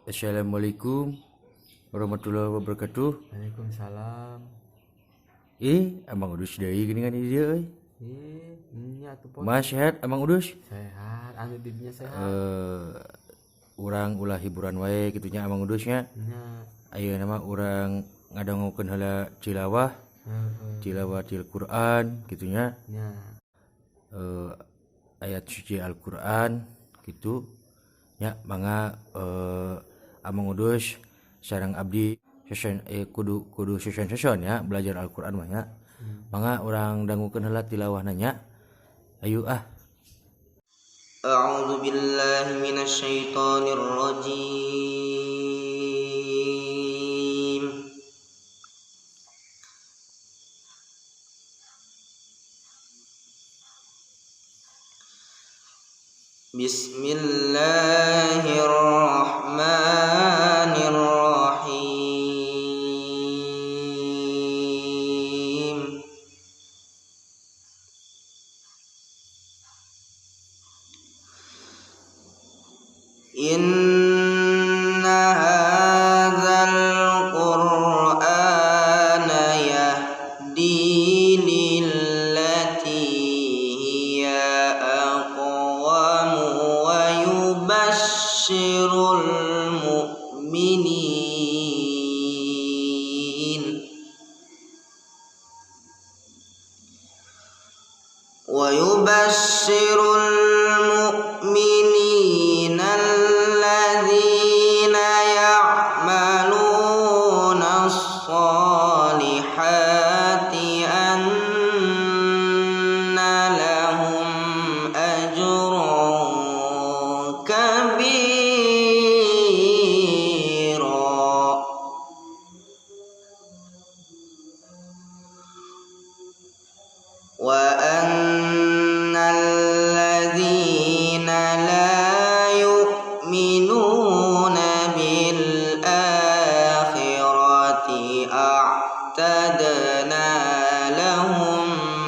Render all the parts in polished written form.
Assalamualaikum warahmatullahi wabarakatuh. Waalaikumsalam. Ih, Amang Udus deui geuningan di dieu euy. Ih, nya atuh, Pon. Mas sehat, Amang Udus? Sehat, anu didinya sehat. Eh, urang ulah hiburan wae kitu nya, Amang Udus nya. Nya. Ayeuna mah urang ngadangukeun heula tilawah, tilawatil Quran kitu nya. Nya. Eh, ayat suci Al-Qur'an gitu nya. Mangga Amang Udus sareng abdi sesion, kudu kudu sesion sesion ya belajar Al-Qur'an mah nya. Mangga urang dangukeun heula tilawahna nya. Ayo ah. أعوذ بالله من الشيطان الرجيم. بسم الله الرحمن الرحيم. إن هذا القرآن يهدي للتي هي أقوم ويبشر المؤمنين الذين يعملون الصالحات أن لهم أجرا كبيرا وأن الذين لا يؤمنون بالآخرة أعتدنا لهم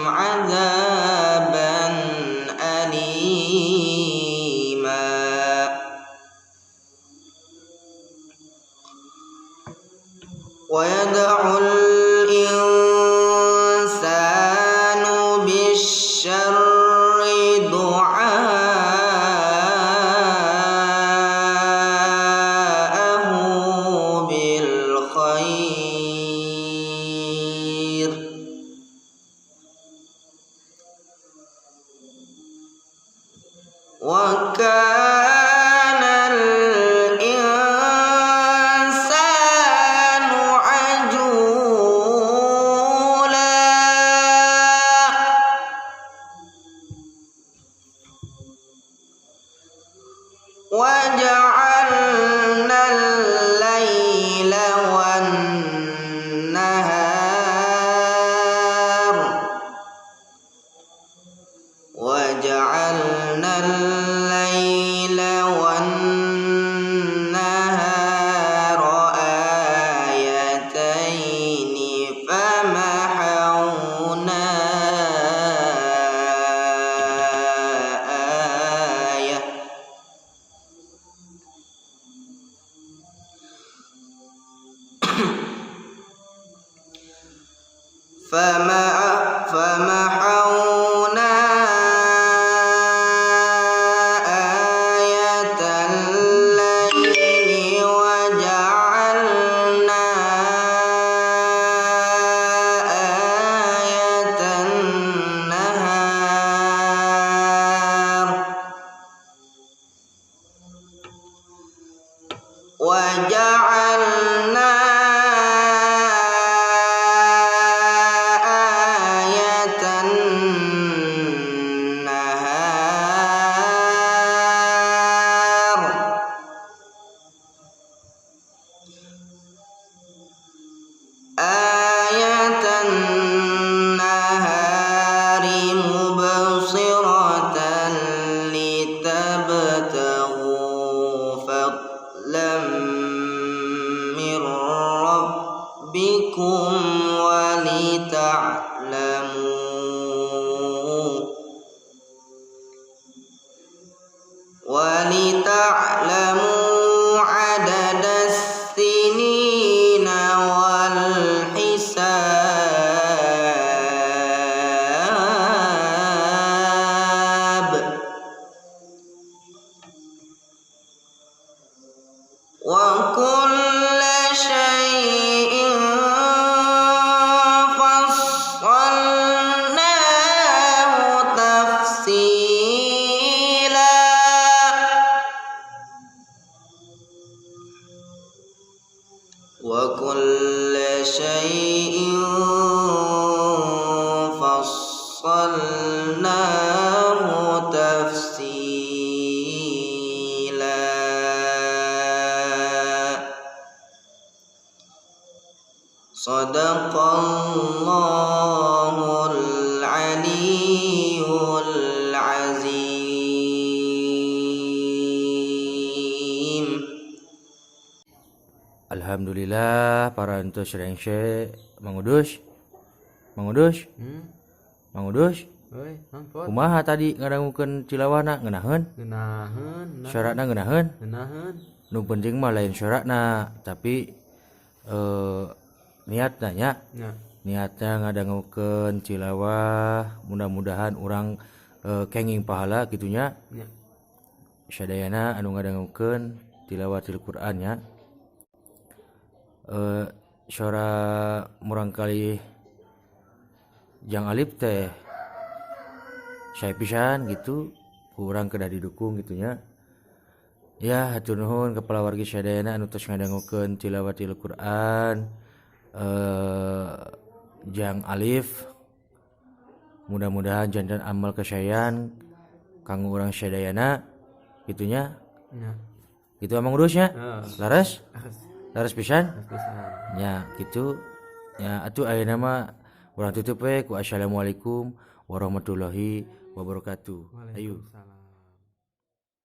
عذابا أليما. ويدعو الإنسان بالشر دعاءه بالخير وكان الإنسان عجولا. وجعلنا الليل والنهار وجعلنا الليل والنهار آيتين فمحونا آية فمحونا آية الليل وجعلنا آية النهار وجعلنا آية النهار آية النهار مبصرة لتبتغوا فضلا من ربكم ولتعلموا عدد صدق الله العلي العظيم. Alhamdulillah parantos rengse Mang Udus. Mang Udus, Mang Udus. Euy, naon Pot? Kumaha tadi ngadangukeun tilawahna ngeunaheun? Ngeunaheun, nah. Syaratna ngeunaheun? Ngeunaheun. Nu penting mah lain syaratna, tapi niatna nya. Nya. Niatna ngadangukeun tilawah, mudah-mudahan urang kenging pahala kitu nya. Nya. Sadayana anu ngadangukeun tilawatil Quran nya. Sora murangkalih Jang Alif teh sae pisan gitu, kurang kedah didukung gitu nya. Ya, hatur nuhun kepala wargi sadayana anu tos ngadangukeun tilawatil Quran Jang Alif. Mudah-mudahan janten amal kesayan kanggo urang sadayana kitu nya. Nya. Gitu Amang Udus nya. Heeh. Laras? Laras. Laras pisan? Laras pisan. Nya gitu. Ya atuh ayeuna mah urang tutup we ku assalamualaikum warahmatullahi wabarakatuh. Ayo. Waalaikumsalam.